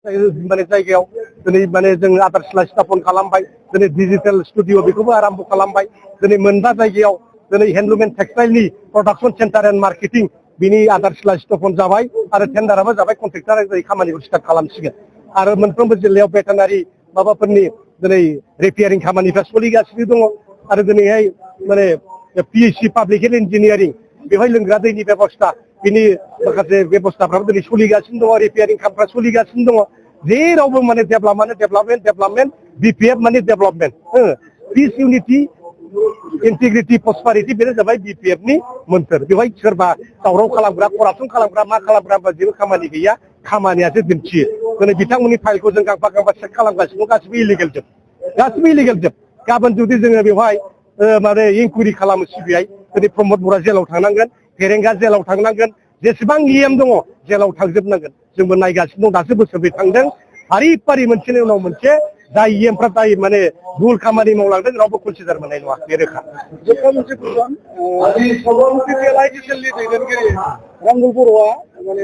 माने जायगायाव दिनै माने जों आदारशिला स्थापन खालामबाय दिनै डिजिटेल स्टुडिअ बेखौबो आराम्भ खालामबाय दिनै मोनबा जायगायाव दिनै हेन्डलुम एन्ड टेक्सटाइलनि प्रडाक्सन सेन्टार एन्ड मार्केटिं बिनि आदारशिला स्थापन जाबाय आरो टेन्डाराबो जाबाय कन्ट्रेक्टरा जाय खामानिखौ स्टार्ट खालामसिगोन आरो मोनफ्रोमबो जिल्लायाव भेटेनारि माबाफोरनि दिनै रिपेयारिं खामानिफ्रा सोलिगासिनो दङ आरो दिनैहाय माने पिएइचसि पाब्लिक हेल्थ इन्जिनियारिं बेवहाय लोंग्रा दैनि बेबस्था बिनि माखासे बेबस्थाफ्राबो दिनै सोलिगासिनो दङ रिपेयारिं खामानिफ्रा सोलिगासिनो दङ जेरावबो माने डेभेलपमेन्ट बिपिएफ माने डेभेलपमेन्ट पिस इउनिटि इन्टिग्रिटि प्रसपारिटि बेनो जाबाय बिपिएफनि मोन्थोर बेवहाय सोरबा दावराव खालामग्रा करापसन खालामग्रा मा खालामग्रा जेबो खामानि गैया खामानियासो दिन्थियो दिनै बिथांमोननि फाइलखौ जों गांफा गांफा चेक खालामगासिनो गासिबो इलिगेलजोब गाबोन जुदि जोङो बेवहाय माने इनकुइरि खालामो सिबिआइ दिनै प्रमद बर'आ जेलाव थांनांगोन फेरेंगा जेलाव थांनांगोन जेसेबां इएम दङ जेलाव थांजोबनांगोन जोंबो नायगासिनो दं दासो बोसोरब्रै थांदों फारि फारि मोनसेनि उनाव मोनसे जाय इएमफ्रा जाय माने भुल खामानि मावलांदों रावबो कनसिडार मोननाय नङा बे रोखा जोबथा मोनसे कुइसन बिपिएलआइडिसिएलनि दैदेनगिरि रांगुल बर'आ माने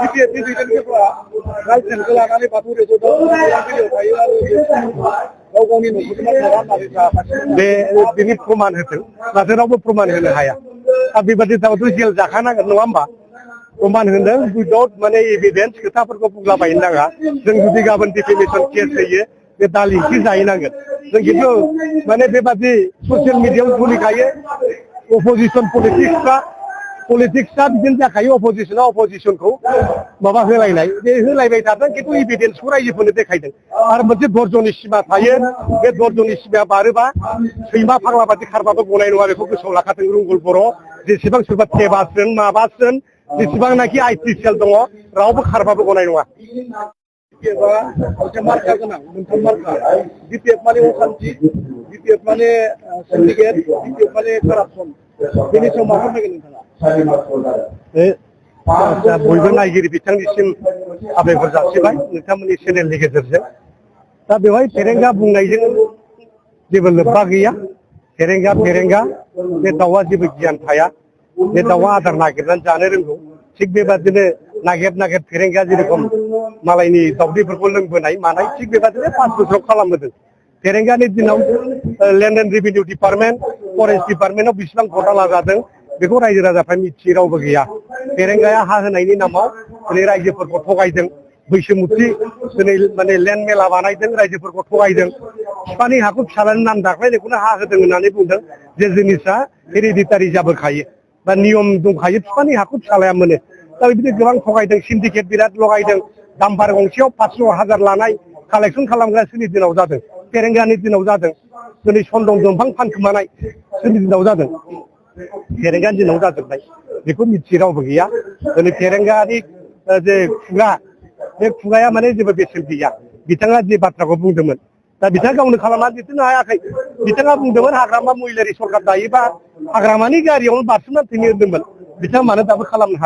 बिपिएफनि दैदेनगिरिफ्रा लाइसेन्सखौ लानानै बाथौ रेजर्टआव थायो आरो गाव गावनि न'खरखौ राननानै जागासिनो बेनि प्रमान होथों नाथाय रावबो प्रमान होनो हाया दा बेबादि दाउथ' जेल जाखानांगोन नङा होमबा प्रमान होदों उइदाउट माने एभिडेन्स खोथाफोरखौ बुंलाबायनो नाङा जों जुदि गाबोन डिफेमेसन केस होयो बे दालिंखि जाहैनांगोन जों खिन्थु माने बेबादि ससियेल मिडियायाव सोलिखायो अपोजिसन पलिटिक्सआ बिदिनो जाखायो अपोजिसना अपोजिसनखौ माबा होलायनाय बे होलायबाय थादों खिन्थु एभिडेन्सखौ रायजोफोरनो देखायदों आरो मोनसे धर्जनि सिमा थायो बे धर्जनि सिमाया बारोबा सैमा फाग्ला बादि खारबाबो गनाय नङा बेखौ गोसोआव लाखाथों रुंगुल बर' जेसेबां सोरबा टेबासोन माबासोन जेसेबांनाखि आइटिसिएल दङ रावबो खारबाबो गनाय नङा बिपिएफआ मोनसे मार्का गोनां मोनथाम मार्का बिपिएफ माने असान्थि बिपिएफ माने सिन्डिकेट बिपिएफ माने कारापसन बेनि सायाव मा फोरमायगोन नोंथाङा बयबो नायगिरि बिथांनिसिम साबायखर जासिबाय नोंथांमोननि चेनेलनि गेजेरजों दा बेवहाय फेरेंगा बुंनायजों जेबो लोब्बा गैया फेरेंगा बे दाउआ जेबो गियान थाया बे दाउआ आदार नागिरनानै जानो रोंगौ थिग बेबादिनो नागिर फेरेंगा जेरेखम मालायनि दाउदैफोरखौ लोंबोनाय मानाय थिग बेबादिनो 5 बोसोराव खालामबोदों फेरेंगानि दिनाव land and revenue department forest डिपार्टमेन्टआव बेसेबां घटना जादों बेखौ रायजो राजाफ्रा मिथियै रावबो गैया फेरेंगाया हा होनायनि नामाव दिनै रायजोफोरखौ थगायदों बैसोमुथि दिनै माने लेन्ड मेला बानायदों रायजोफोरखौ थगायदों बिफानि हाखौ फिसालानि नाम दाख्लायनायखौनो हा होदों होननानै बुंदों जे जिनिसा हेरिडिटारि जाबोखायो बा नियम दंखायो बिफानि हाखौ फिसालाया मोनो दा बिदिनो गोबां थगायदों सिन्डिकेट बिराद लगायदों दाम्बार गंसेयाव 500,000 लानाय कालेक्सन खालामग्रासोनि दिनाव जादों फेरेंगानि दिनाव जादों दिनै सन्दन दंफां फानखोमानाय सोरनि दिनाव जादों फेरेंगानि दिनाव जाजोबनाय बेखौ मिथियै रावबो गैया दिनै फेरेंगानि जे खुगा बे खुगाया माने जेबो बेसेन गैया बिथाङा जे बाथ्राखौ बुंदोंमोन दा बिथाङा गावनो खालामनानै दिन्थिनो हायाखै बिथाङा बुंदोंमोन हाग्रामा महिलारि सरकार दायोबा हाग्रामानि गारियावनो बारसोमनानै थैनो होनदोंमोन बिथाङा मानो दाबो खालामनो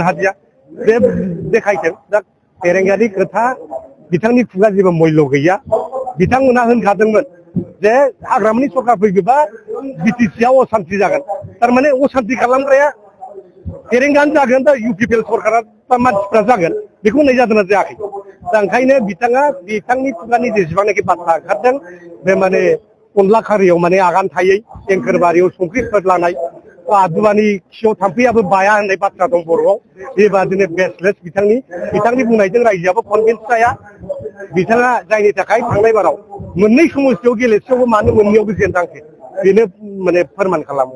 हादिया बे देखायथों दा फेरेंगानि खोथा बिथांनि खुगा जेबो मुल्य गैया बिथांमोना होनखादोंमोन जे हाग्रामानि सरकार फैयोबा बिटिसिआव असान्ति जागोन थारमाने असान्ति खालामग्राया फेरेंगानो जागोन दा इउपिपिएल सरकारा बा मानसिफ्रा जागोन बेखौ होननाय जादोंना जायाखै दा ओंखायनो बिथाङा बिथांनि खुगानि जेसेबांनाखि बाथ्रा ओंखारदों बे माने अनला खारियाव माने आगान थायै एंखोर बारियाव संख्रि फोरलानाय आदुवानि खियाव थाम्फैयाबो बाया होननाय बाथ्रा दं बर'आव बेबादिनो बेसलेस बिथांनि बुंनायजों रायजोआबो कनभिन्स जाया बिथाङा जायनि थाखाय थांनाय बाराव मोननै समस्थियाव गेलेसेयावबो मानो मोननैयावबो जेननांखो बेनो माने फोरमान खालामो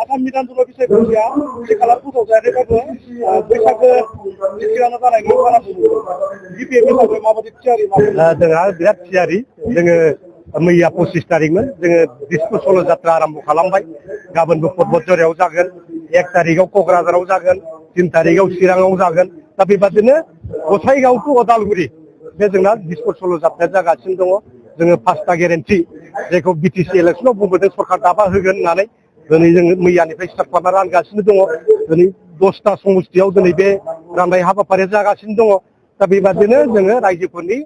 आसाम बिधानसभा बिसायख'थिया आथिखालाव फोसावजायाखैबाबो बैसागो सिगांनो जानायनि बारा बिपिएफ हिसाबै माबायदि थियारि जोंहा बिराद थियारि जोङो मैया 25 तारिखमोन जोङो दिसपुर सल' जात्रा आरम्भ खालामबाय गाबोनबो पर्बतझरायाव जागोन 1 तारिखआव क'क्राझाराव जागोन 3 तारिखआव चिराङाव जागोन दा बेबादिनो गसाइगाव टु अदालगुरि बे जोंना दिसपुर सल' जात्राया जागासिनो दङ जोङो 5टा गेरेन्टि जायखौ बिटिसि इलेक्सनाव बुंबोदों सरकार दाबा होगोन होननानै दिनै जोङो मैयानिफ्राय स्टार्ट खालामना रानगासिनो दङ दिनै 10टा समस्थियाव दिनै बे राननाय हाबाफारिया जागासिनो दङ दा बेबादिनो जोङो रायजोफोरनि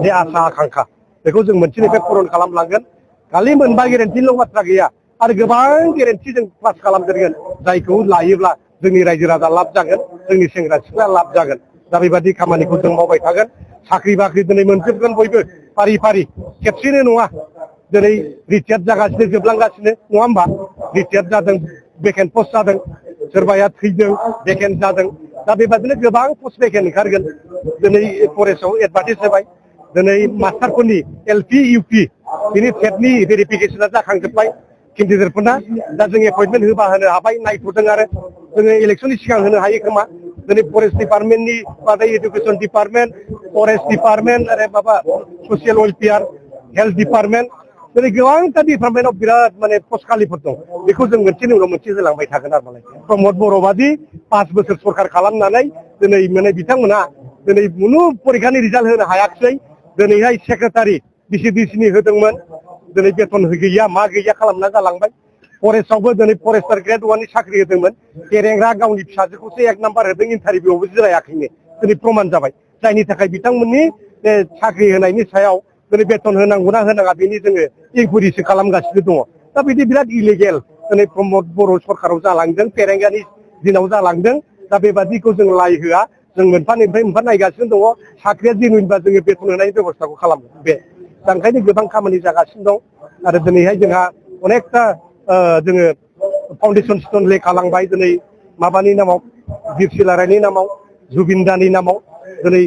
जे आसा आकांक्षा बेखौ जों मोनसेनिफ्राय पुरन खालामलांगोन खालि मोनबा गेरेन्टिल' बाथ्रा गैया आरो गोबां गेरेन्टि जों प्लास खालामदेरगोन जायखौ लायोब्ला जोंनि रायजो राजा लाब जागोन जोंनि सेंग्रा सिख्ला लाब जागोन दा बेबायदि खामानिखौ जों मावबाय थागोन साख्रि बाख्रि दिनै मोनजोबगोन बयबो फारि फारि खेबसेनो नङा दिनै रिटायार्ड जागासिनो जोबलांगासिनो नङा होमबा रिटायार्ड जादों भेकेन्ट पस्ट जादों सोरबाया थैदों भेकेन्ट जादों दा बेबादिनो गोबां पस्ट भेकेन्ट ओंखारगोन दिनै फरेस्टआव एडभार्टाइज होबाय दिनै मास्टारफोरनि एलपि इउपि बिनि टेटनि भेरिफिकेसना जाखांजोब्बाय केन्डिडेटफोरना दा जों एपइन्टमेन्ट होबा होनो हाबाय नायथ'दों आरो जोङो इलेक्सननि सिगां होनो हायो खोमा दिनै फरेस्ट डिपार्टमेन्टनि बादै एडुकेसन डिपार्टमेन्ट फरेस्ट डिपार्टमेन्ट आरो माबा ससियेल वेलफेयार हेल्थ डिपार्टमेन्ट दिनै गोबांथा डिपार्टमेन्टआव बिराद माने पस्ट खालिफोर दं बेखौ जों मोनसेनि उनाव मोनसे होलांबाय थागोन आरो मालाय प्रमद बर' बादि 5 बोसोर सरखार खालामनानै दिनै माने बिथांमोना दिनै खुनु परिखानि रिजाल्ट होनो हायाखिसै दिनैहाय सेक्रेटारि बिसिडिसिनि होदोंमोन दिनै बेथन गैया मा गैया खालामना गालांबाय फरेस्टआवबो दिनै फरेस्टार ग्रेड 1 नि साख्रि होदोंमोन फेरेंगा गावनि फिसाजोखौसो 1 नाम्बार होदों इन्टारभिउआवबो जिरायाखैनो दिनै प्रमान जाबाय जायनि थाखाय बिथांमोननि साख्रि होनायनि सायाव दिनै बेथन होनांगौना होनाङा बेनि जोङो इनकुवेरिसो खालामगासिनो दङ दा बिदि बिराद इलिगेल दिनै प्रमद बर' सरखाराव जालांदों फेरेंगानि दिनाव जालांदों दा बेबादिखौ जों लाय होआ जों मोनफानिफ्राय मोनफा नायगासिनो दङ साख्रिया जेनुइनबा जोङो बेथन होनायनि बेबस्थाखौ खालामगोन बे दा ओंखायनो गोबां खामानि जागासिनो दं आरो दिनैहाय जोंहा अनेकथा जोङो फाउन्डेसन स्टन ले खालामबाय दिनै माबानि नामाव बिर सिलारायनि नामाव जुबिनदानि नामाव दिनै